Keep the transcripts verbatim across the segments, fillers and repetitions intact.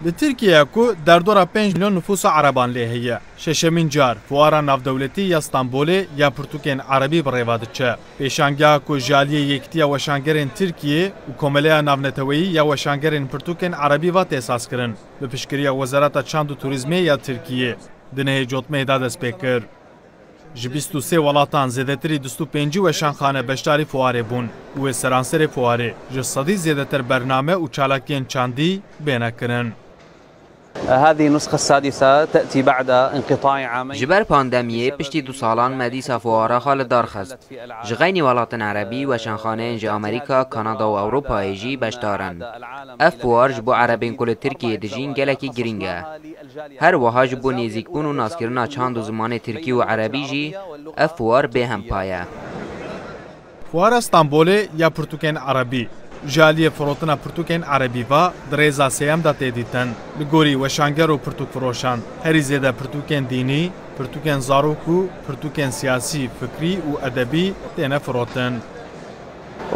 Li Tirkiyeya ku derdora pênc milyon nifûsa Ereban lê heye, şeşemîn car fuara navdewletî ya Stenbolê ya pirtûkên Erebî bi rê ve diçe. Pêşangeha ku ji aliyê Yekîtiya Weşangerên Tirkiyê û Komeleya Navneteweyî ya Weşangerên Pirtûkên Erebî ve tê sazkirin, bi piştgiriya Wezareta Çand û Turîzmê ya Tirkiyê, di nehê cotmeyê de dest pê kir. Ji bîst û sê welatan zêdetirî du sed û pêncî weşanxane beşdarî fuarê bûn û wê seranserê fuarê ji sedî zêdetir bername û çalakiyên çandî bêne kirin. هذه النسخة السادسة تأتي بعد انقطاع عامين. Ji ber pandemiyê piştî du salan me dîsa fuara xwe li dar xist. Ji xeynî welatên erebî weşanxaneyên ji Amerîka, Kanada û Ewropayê jî beşdar in. Ev fuar ji bo erebên ku li Tirkiyeyê dijîn gelekî girîng e. Her wiha ji bo nêzîkbûn û naskirina çand û zimanê tirkî û erebî jî ev fuar bêhempa ye. Fuara Stenbolê ya pirtûkên erebî ji aliyê firotina pirtûkên erebî ve di rêza sêyem de tê dîtin. Li gorî weşanger û pirtûkfiroşan, herî zêde pirtûkên dînî, pirtûkên zarok û pirtûkên siyasî, fikrî û edebî têne firotin.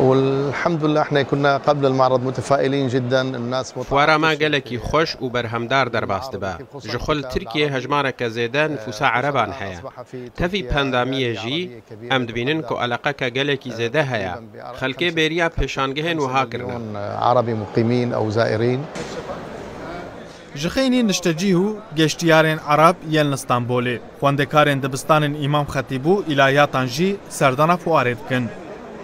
والحمد لله، احنا كنا قبل المعرض متفائلين جدا، الناس متعطشة. Fuara me gelekî xweş û berhemdar derbas dibe. Ji xwe li Tirkiyê hejmareke zêde nifûsa Ereban heye. Tevî pandemiyê jî em dibînin ku eleqeke gelekî zêde heye. Xelkê bêriya pêşangehên wiha kirine. مليون عربي مقيمين أو زائرين. Ji xeynî niştecî û geştiyarên Ereb yên li Stenbolê, xwendekarên dibistanên Îmam Xetîb û îlahiyatan jî serdana fuarê dikin.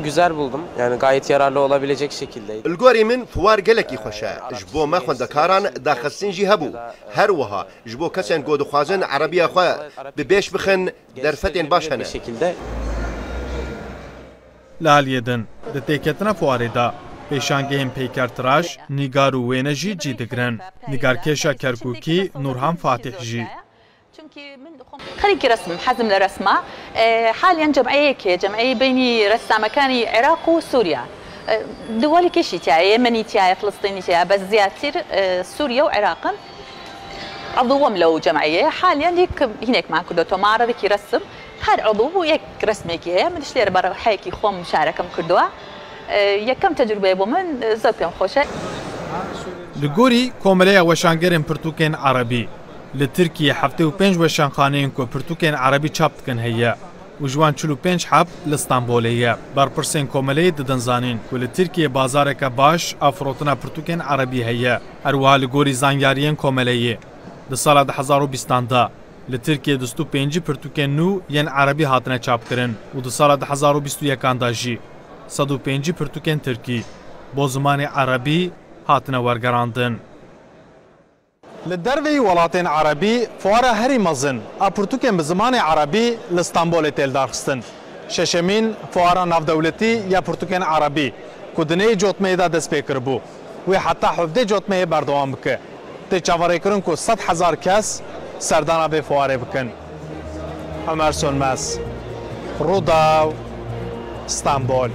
Güzel buldum. Yani gayet yararlı olabilecek şekildeydi. Li gorî min fuar gelekî xweş e. Ji bo me xwendekaran daxistin jî hebû. Her wiha ji bo kesên ku dixwazin erebiya xwe bi bêş bixin, derfetên baş hene. Bir şekilde. Li aliyê din, di têketina fuarê de, pêşangehên peykertiraş, nîgar û wêne jî cî digirin. Nîgarkêşa Kerkûkî Nûrhan Fatîh jî. خەریکی ڕسم، حەزم لە ڕسمە. ئێ، حالیان جەمعەیەکێ، جەمعەی بینی ڕەسامەکانی عێراق و سووریا. ئێ، دوالی کێشی تایە، یەمەنی تایە، فلستینی تایە، بەس زیاتر، ئێ، سووریا و عێراقن. عضوم لەو جەمعەیە. حالیان یەک هینێکمان کردوتەوە، معرضێکی ڕسم. هەر عضو یەک ڕسمێکی هەیە. منش لێرە بە ڕەوحەیەکی خۆم مشارەکەم کردووە. ئێ، یەکەم تەجروبەیە بۆ من، زۆر پێم خۆشە. Li gorî Komeleya Weşangerên Pirtûkên Erebî, li Tirkiyê heftê û pênc weşanxaneyên ku pirtûkên erebî çap dikin heye û ji wan çil û pênc heb li Stenbolê ye. Berpirsên komeleyê didin zanîn ku li Tirkiyê bazareke baş a firotina pirtûkên erebî heye. Her wiha li gorî zanyariyên komeleyê, di sala du hezar û bîstan de li Tirkiyê du sed û pêncî pirtûkên nû yên erebî hatine çapkirin û di sala du hezar û bîst û yekan de jî sed û pêncî pirtûkên tirkî bo zimanê erebî hatine wergerandin. Li derveyî welatên erebî fuara herî mezin a pirtûkên bi zimanê erebî li Stenbolê tê lidarxistin. Şeşemîn fuara navdewletî ya pirtûkên erebî ku di neyê cotmeyê de dest pê kiribû, wê heta hevdê cotmeyê berdewam bike. Tê çaverêkirin ku sed hezar kes serdana vê fuarê bikin. Ömer Sönmez, Rûdaw, Stenbol.